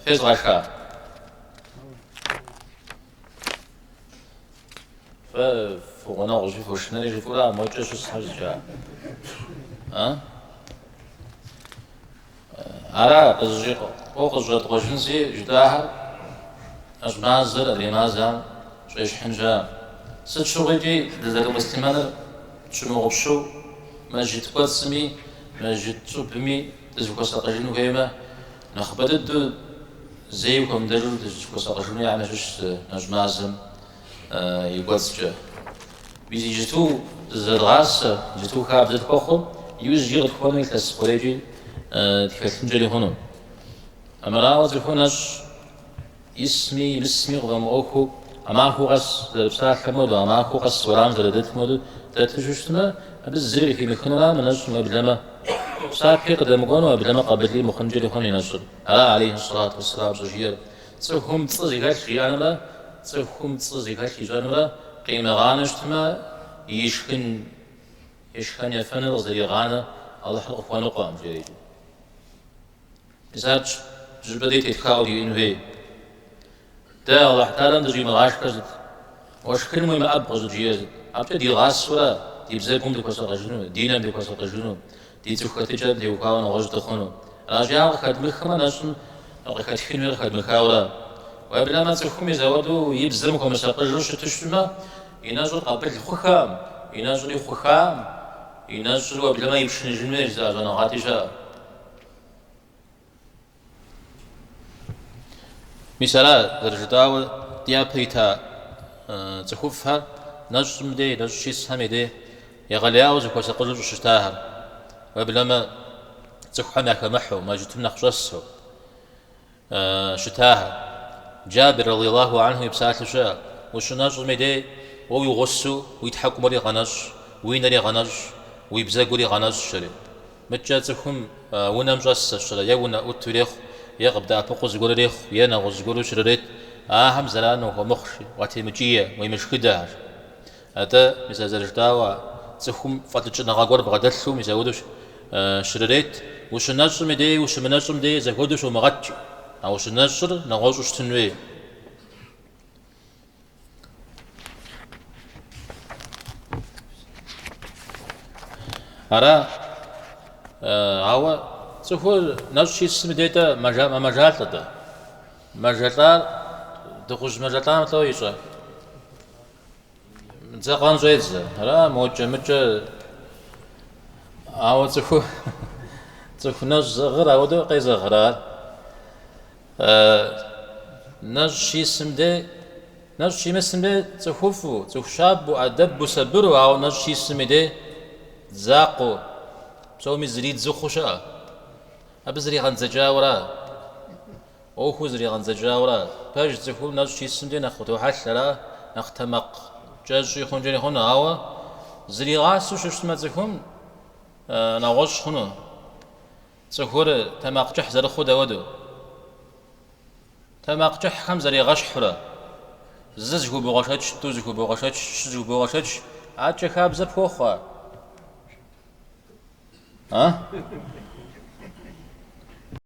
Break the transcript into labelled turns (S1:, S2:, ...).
S1: Фезгъэша? Фэ фыгъунэгъущи фошынэри жыфӏэура, мокӏэ щысхэр зыкӏа? А? Ара къызыщӏикъуэу къыщӏэдгъуэжынси жытӏахэр нэщӏ мазэр адрей мазэм щӏещхьын щыӏэ. Сыт щыгъуикӏи дызэрымуслъымэныр тщымыгъупщэу мэжджыт кӏуэцӏми, мэжджыт щӏыбми дызыхуэсакъыжын хуеймэ, нэхъыбэ дыдэу зэи хуэмыдэжу дызыхуэсакъыжыну яӏэм ящыщщ нэщӏ мазэм и кӏуэцӏкӏэ. Мис иджыту зызэдгъасэ, иджыту хабзэ тхуэхъум, иужькӏи къытхуэну илъэс хъурейкӏи тхэлъынкӏэри хъуну. Армырауэ цӏыхур нэщӏ исми имысми къыфӏэмыӏуэхуу, а махуэ къэс зэрыпсалъэм хуэдэу, а махуэ къэс уэрам зэрыдэтым хуэдэу дэту щыщытмэ, абы зыри къыхимыхынура мы нэщӏым уеблэмэ псапи къыдэмыкӏуэну, уеблэмэ къабыли мыхъункӏэри хъуну и нэщӏыр. Ара алейхи сэлату уэсселам щӏыжиӏэр. Цӏыхум пцӏы зыхэлъ жиӏэнымрэ цӏыхум пцӏы зыхэлъ ищӏэнымрэ къимыгъанэу щытмэ, ишхын, ешхэн-ефэныр къызэригъанэ Алыхьыр къыхуэныкъуэкъым, жеӏэ икӏи. Мис ар зыщӏыпӏэ дей тетхауэ диӏэн хуей. Дэ Алыхь Тэхьэлам дыщӏимыгъашхэр сыт? Уэ шхыным уемыӏэб къыщӏыджиӏэр сыт? Абыкӏэ дигъасэурэ ди бзэгум дыхуэсакъыжыну, ди нэм дыхуэсакъыжыну, ди цӏыху хэтыкӏэм теухуауэ нэгъуэщӏ дыхъуну. Аращи, ар къыхэдмыхмэ, нэщӏым къыхэтхын хуейр къыхэдмыхауэрэ. Уеблэмэ, цӏыхум мис ауэдэу и бзэм хуэмысакъыжу щыту щытмэ, и нэщӏыр къабыл хъухам, и нэщӏри хъухам, и нэщӏыр уеблэмэ ипшыныжын хуейщ, жызыӏэ щӏэныгъэлӏи щыӏэ. Мис ара зэрыжытӏауэ ди япэ ита цӏыхуфӏхэр нэщӏым дей, нэщӏ щисхэм и дей егъэлеяуэ зыхуэсакъыжу щӏыщытахэр. Уеблэмэ цӏыхухэм яхэмыхьэу, мэжджытым нэхъ щӏэсу щытахэр. Джабир радиаллаху анху и псалъэу щыӏэ, ущынэщӏым и дей уэ уи гъусэу уи тхьэкӏумэри гъэнэщӏ, уи нэри гъэнэщӏ, уи бзэгури гъэнэщӏ, жери. Мыткӏэ цӏыхум унэм щӏэсэщрэ, е унэӏуту ирехъу, е къыбдэӏэпыкъуу зыгуэр ирехъу, е нэгъуэщӏ зыгуэру щрырет, ахэм зэран уахуэмыхъу, уатемыкӏие, уемышхыдэхэр. Атӏэ, мис а зэрыжытӏауэ, цӏыхум фӏэлӏыкӏыныгъэ гуэр бгъэдэлъу мис апхуэдэу щрырет, ущынэщӏым и дей, ущымынэщӏым дей зэхуэдэу щумыгъэт, а ущынэщӏыр нэгъуэщӏу щытын хуей. Ара, ауэ цӏыхур нэщӏ щисым и дей-тӏэ мэмэжалӏэ-тӏэ. Мэжэлӏар, дыгъужь мэжэлӏам лӏо ищӏэ. Дзэкъэн щӏедзэ. Ара, мокӏэ-мыкӏэ. Ауэ цӏыху, цӏыху нэщӏ зыӏыгъыр ауэдэу къезэгърэ ар? Нэщӏ щисым дей, нэщӏ щимысым дей цӏыхуфӏу, цӏыху щабэу, ӏэдэбу, сабыру, ауэ нэщӏ щисым и дей дзакъэу, псоми зридзу хъу щыӏэ. Абы зригъэндзэкӏауэра? ӏуэхур зригъэндзэкӏауэра? Пэж цӏыхум нэщӏ щисым дей нэхъ къытохьэлъэ, ара? Нэхъ тэмакъ кӏэщӏи хъункӏэри хъуну, ауэ зригъасэу щыщытмэ цӏыхум нэгъуэщӏ хъуну. Цӏыхур тэмакъкӏыхь зэрыхъур дауэдэу? Тэмакъкӏыхьхэм зэригъэщхьурэ, зы зыхубогъэшэч, тӏу зыхубогъэшэч, щы зыхубогъэшэч, адэкӏэ хабзэ пхуохъу ар. А?